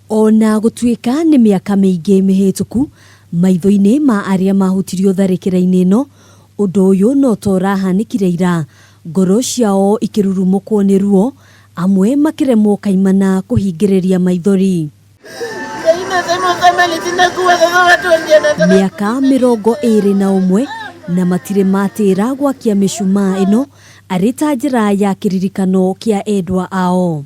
Ona gũtuĩka nĩ mĩaka mĩingĩ mĩhĩtũku, maitho-inĩ ma arĩa mahutirio tharĩkĩra-inĩ ĩno, ũndũ ũyũ no ta ũrahanĩkire ira, ngoro ciao ikĩrurumũkwo nĩ ruo, amwe makĩremwo kaimana kũhingĩrĩria maithori. Mĩaka 21 na matirĩ matĩra gwakia mĩcumaa ĩno arĩ ta njĩra ya kĩririkano kĩa endwa ao.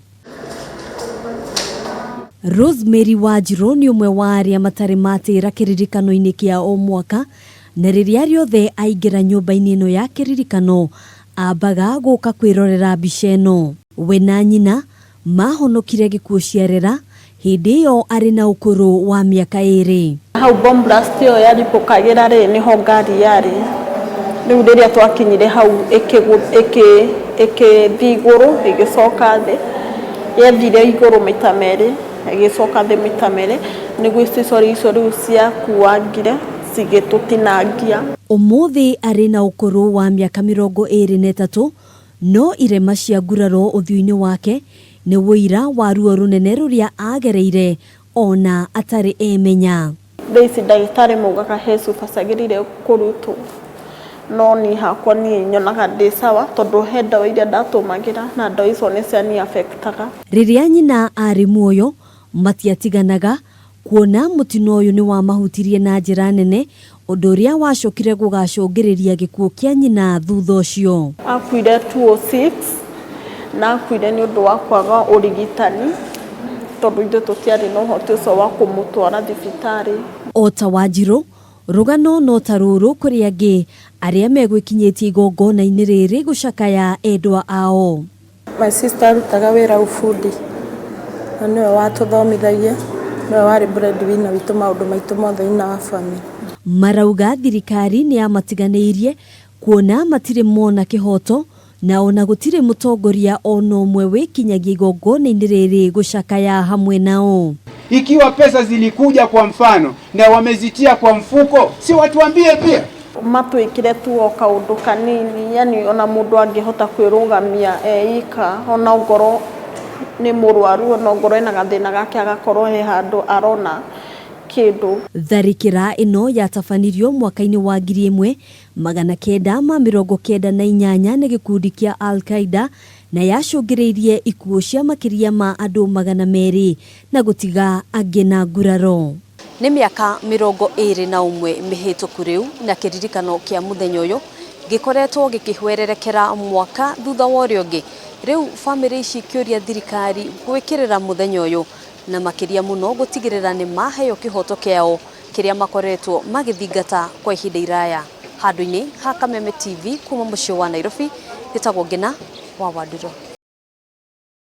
Rosemary Wanjirũ nĩ ũmwe wa arĩa matarĩ matĩra kĩririkano-inĩ kĩa o mwaka, na rĩrĩa rĩothe aingĩra nyũmba-inĩ ĩno ya kĩririkano, ambaga gũka kwĩrorera mbica ĩno. We na nyina mahonokire gĩkuũ ciarera, hĩndĩ ĩyo arĩ na ũkũrũ wa mĩaka ĩrĩ. Hau bomb blast ĩyo yaripũkagĩra rĩ, nĩho ngari yarĩ. Rĩu rĩrĩa twakinyire hau ĩkĩthiĩ igũrũ ĩgĩcoka thĩ. Yathire igũrũ maita merĩ, ĩgĩcoka thĩ maita merĩ, nĩguo icicori icio rĩu ciakuangire cigĩtũtinangia. Ũmũthĩ arĩ na ũkũrũ wa mĩaka 23, no irema cia nguraro ũthiũ-inĩ wake nĩ ũira wa ruo rũnene rũrĩa agereire ona atarĩ emenya. Thaa ici ndagĩtarĩ maugaga he cuba ciagĩrĩire kũrutwo, no niĩ hakwa niĩ nyonaga ndĩ sawa tondũ he ndawa iria ndatũmagĩra na ndawa icio nĩ cia ni affect aga. Rĩrĩa nyina aarĩ muoyo, matiatiganaga, kuona mũtino ũyũ nĩ wamahutirie na njĩra nene, ũndũ ũrĩa wacokire gũgacũngĩrĩria gĩkuũ kĩa nyina thutha ũcio. Akuire 206 na akuire nĩ ũndũ wa kwaga ũrigitani tondũ ithuĩ tũtiarĩ na ũhoti ũcio wa kũmũtwara thibitarĩ. O ta Wanjirũ, rũgano no ta rũrũ kũrĩ angĩ arĩa megwĩkinyĩtie igongona-inĩ rĩrĩ gũcakaya endwa ao. My sister arutaga wĩra ubundi na nĩwe watũthomithagia, nĩwe warĩ breadwinner witũ maũndũ maitũ mothe in our family. Marauga thirikari nĩ yamatiganĩirie kuona matirĩ mona kĩhoto na ona gũtirĩ mũtongoria ona ũmwe wĩkinyagia igongona-inĩ rĩrĩ gũcakaya hamwe nao. Ikiwa pesa zilikuja kwa mfano na wamezitia kwa mfuko, si watuambie pia? Matwĩkire tu o kaũndũ kanini, yani ona mũndũ angĩhota kwĩrũgamia e ika, ona ongorwo nĩ mũrwaru, ona ongorwo ena gathĩna gake agakorwo he handũ arona kĩndũ. Tharĩkĩra ĩno yatabanirio mwaka-inĩ wa 1998 nĩ gĩkundi kĩa Al-Qaeda na yacũngĩrĩirie ikuũ cia makĩria ma andũ 200 na gũtiga angĩ na nguraro. Nĩ mĩaka 21 mĩhĩtũku rĩu na kĩririkano kĩa mũthenya ũyũ gĩkoretwo gĩkĩhwererekera mwaka thutha wa ũrĩa ũngĩ. Rĩu bamĩrĩ ici ikĩũria thirikari gwĩkĩrĩra mũthenya ũyũ na makĩria mũno gũtigĩrĩra nĩ maheo kĩhoto kĩao kĩrĩa makoretwo magĩthingata kwa ihinda iraya. Handũ-inĩ ha Kameme TV kuma mũciĩ wa Nairobi, njĩtagwo Ngĩna wa Wandũrũ.